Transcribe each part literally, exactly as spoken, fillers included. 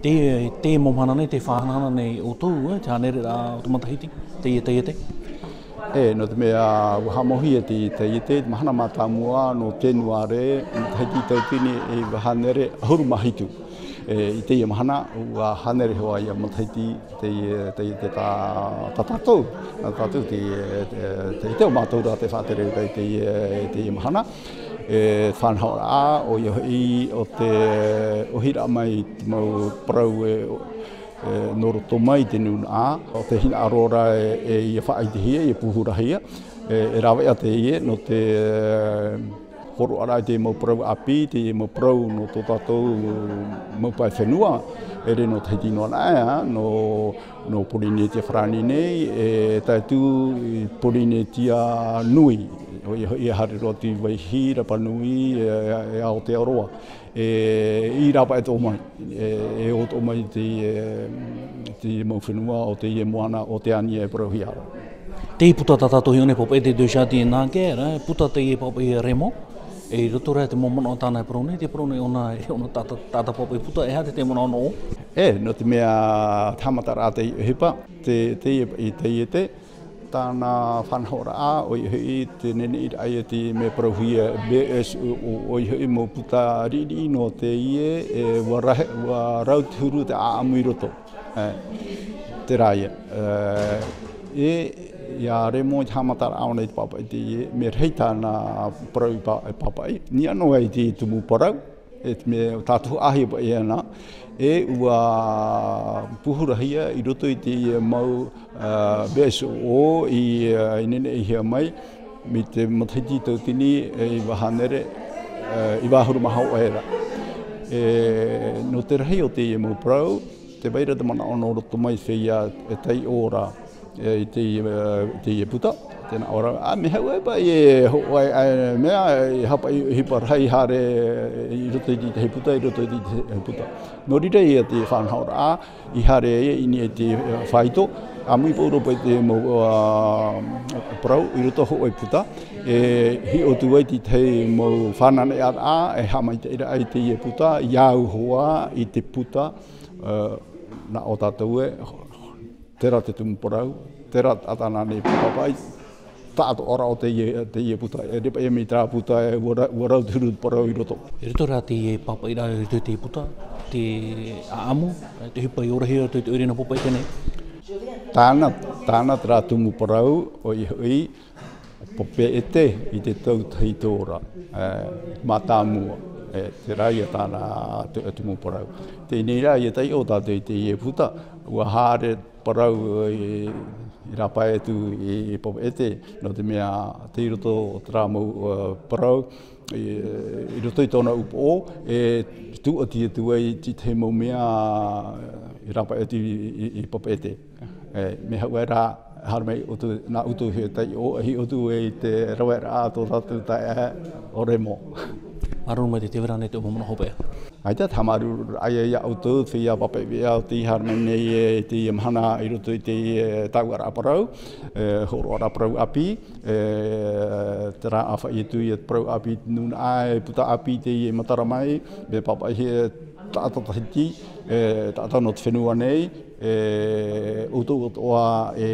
Te, te mau mahana nei, te faʻahanahana nei ʻoutou, e, te hānere rā o te matahiti, teie taiete? E, nō te mea, ua haʻamauhia te taiete, te mahana mātāmua nō Tenuare, matahiti tauatini e iva hānere ʻahuru mā hitu. E, i teie mahana, ua hānere hoʻi ia matahiti, teie, taiete tā, tā tātou, tā tātou te, te, te, te o mātou rā te faʻatere i teie, teie mahana. E, faʻanahoraʻa, ʻoia hoʻi, ʻo te, ʻohiraʻa mai te mau parau e, e, nō roto mai te nūnaʻa, ʻo te hinaʻaro ra e, e ia faʻaʻitehia, e pūhurahia, e, e rāveʻa teie, nō te, e, hōroʻaraʻa i te mau parau ʻāpī, te mau parau nō tō tātou mau pae fenua, ʻere nō Tahiti noa anaʻe, ā, nō, nō Pōrīnetia farāni nei, e tae atu i Pōrīnetia nui, ʻoia hoʻi e haere roa atu i Vaihī, Rapa Nui, e, e Aotearoa. E, i rāpae atoʻa mai, e, e ʻō atoʻa mai te, e, te mau fenua o teie moana, Oteania e parauhia ra. Te puta tā tātou i ʻō nei, pāpaʻi e te Deschâtes et Naguère, e, puta teie pāpaʻi e Raymond, e, i roto rā te mau manaʻo tāna e parau nei, tē parau nei ʻōna, e ʻōna taʻata, taʻata pāpaʻi puta, e aha te, te manaʻo nō ʻō? E, nō te mea te haʻamataraʻa teie ʻohipa, te, teie, i teie te, tāna faʻanahoraʻa, ʻoia hoʻi te neneʻiraʻa i te mea parauhia B S O, ʻoia hoʻi mau puta riʻiriʻi nō teie, e, ua rahi, ua rau te huru te ʻāʻamu i roto. E, terā ia. E, e, ia Raymond i te haʻamataraʻa ʻōna i te pāpaʻi teie, mea rahi tāna parau i pā-, i pāpaʻi. Niʻa noa i te tumu parau, e te mea tātou ʻāhia paʻi ana, e ua pūhurahia i roto i te mau, ā, B S O i, ā, i neneʻihia mai, mai te matahiti tauatini e iva hānere, ā, iva ʻahuru mā hōʻē ra. E, nō te rahi o teie mau parau, tē vai ra te manaʻo nō roto mai feiā e taiʻo ra, e, i te, e, i teie puta, tē nā ʻō ra, ā, mea hau e paʻi e hoʻo ai, ai, mea, e hapa i, i hapa rahi haere i roto i te tahi puta, i roto i te tahi puta. Nō reira ia te faʻanahoraʻa, i haere ai i niʻa i te, e, faito, ʻāmui pauroa paʻi te mau, ā, parau i roto hōʻē puta, e hiʻo atu ai te tahi mau fānaʻoraʻa, e haʻamaitaʻiraʻa i teie puta, i au hoʻi i te puta, ā, nā ʻō tātou e, terā te tumu parau, terā tāna nei pāpaʻi, taʻatoʻaraʻa o teie, teie puta, e repa ia mai terā puta, e ua ra-, ua rau te huru parau i roto. I roto rā teie pāpaʻiraʻa i roto i te puta, te ʻāʻamu, te ʻohipa i ʻōrahia i roto i te ʻoire nō pāpaʻi teie nei. Tāna, tāna terā tumu parau, ʻoia hoʻi, Papeʻete i te tau tahito ra, e, mātāmua, e, terā ia tāna tu-, tumu parau. Teie nei rā, ia taiʻo tātou i teie puta, ua haere parau i, i rāpae atu i, i Papeʻete, nō te mea tei roto o terā mau, e, parau, i, i roto i tōna upoʻo, e tūʻati atu ai te tahi mau mea, e, i rāpae atu i, i, i Papeʻete. E, mea hau e rā, haere mai ʻoutou, nā ʻoutou e taiʻo, e hiʻo atu i te raveraʻa tō tātou taeaʻe ʻo Raymond. Māuruuru maitaʻi, tē vai ra ānei te mau manaʻo hopeʻa? ʻAita, te haʻamāuruuru ia ʻoutou, feiā pāpaʻi veʻa ʻo tē haere mai nei, e, i teie mahana i roto i te, e, tāuʻaraʻa parau, e, hōroʻaraʻa parau ʻāpī, e, terā ʻāfaʻi atu ia te parau ʻāpī nūnaʻa, e, puta ʻāpī teie e matara mai, mea pāpaʻihia e taʻata Tahiti, e, taʻata nō te fenua nei, e, ʻoutou atoʻa e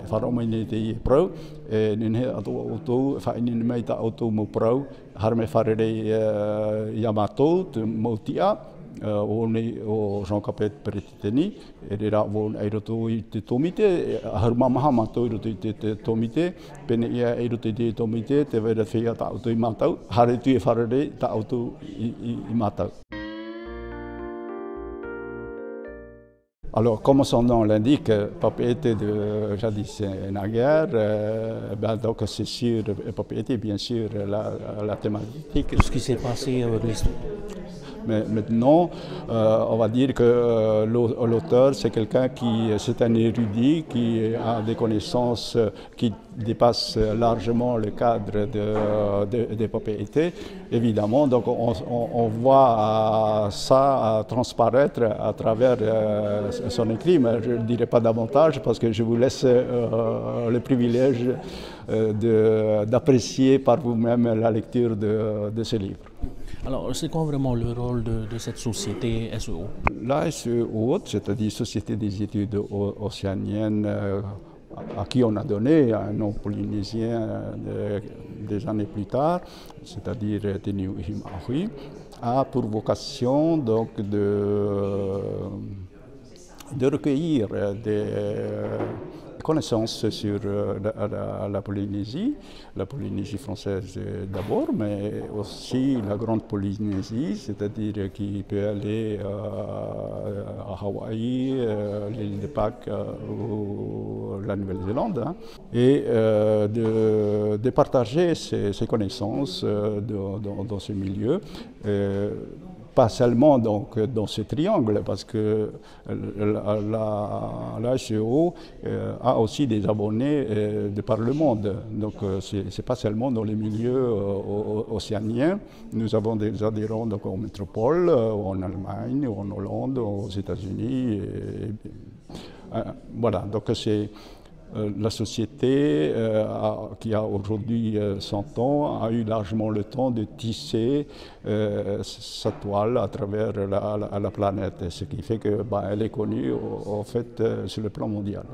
faʻaroʻo mai nei teie parau, e nehenehe atoʻa ʻoutou e faʻaineine mai tā ʻoutou mau parau, haere mai fārerei, e, ia mātou, te mau tiʻa, e, ʻo nei, ʻo Jean Capet Peretiteni, e reira vau i roto i te tōmite, e, ʻahuru mā maha mātou i roto i te, te tōmite, pēneiaʻe i roto i te tōmite, tē vai ra feiā tā ʻoutou i mātau, haere atu e fārerei tā ʻoutou i, i, i mātau. Alors, comme son nom l'indique, Papeʻete de jadis et naguère, euh, ben, donc c'est sûr, euh, Papeʻete, bien sûr, la, la thématique. Tout ce qui s'est passé avec l'histoire. Mais maintenant, euh, on va dire que, euh, l'au-, l'auteur, c'est quelqu'un qui, c'est un érudit, qui a des connaissances, euh, qui dépasse largement le cadre de, de, de Papeʻete, évidemment. Donc, on, on, on voit, euh, ça, euh, transparaître à travers, euh, son écrit, mais je ne dirai pas davantage parce que je vous laisse, euh, le privilège, euh, de, d'apprécier par vous-même la lecture de, de ce livre. Alors, c'est quoi vraiment le rôle de, de cette société S E O ? La S E O, c'est-à-dire Société des études o- océaniennes, euh, à qui on a donné un nom polynésien euh, des années plus tard, c'est-à-dire Te Niu ʻIhi Māʻohi, a pour vocation donc de de recueillir euh, des euh, connaissances sur euh, la, la- la Polynésie, la Polynésie française euh, d'abord, mais aussi la Grande Polynésie, c'est-à-dire qui peut aller euh, à Hawaï, euh, l'île de Pâques euh, ou la Nouvelle-Zélande, hein, et euh, de, de partager ces, ces connaissances euh, de- dans, dans ce milieu. Euh, pas seulement donc dans ce triangle, parce que la, la, la S E O euh, a aussi des abonnés euh, de par le monde. Donc euh, c'est c'est pas seulement dans les milieux euh, o- o- océaniens. Nous avons des adhérents donc en métropole, euh, en Allemagne, en Hollande, aux États-Unis. Et- euh, voilà, donc c'est euh, la société euh, a- qui a aujourd'hui euh, cent ans a eu largement le temps de tisser euh, sa toile à travers la, la- la planète, ce qui fait que bah, elle est connue au- en fait euh, sur le plan mondial.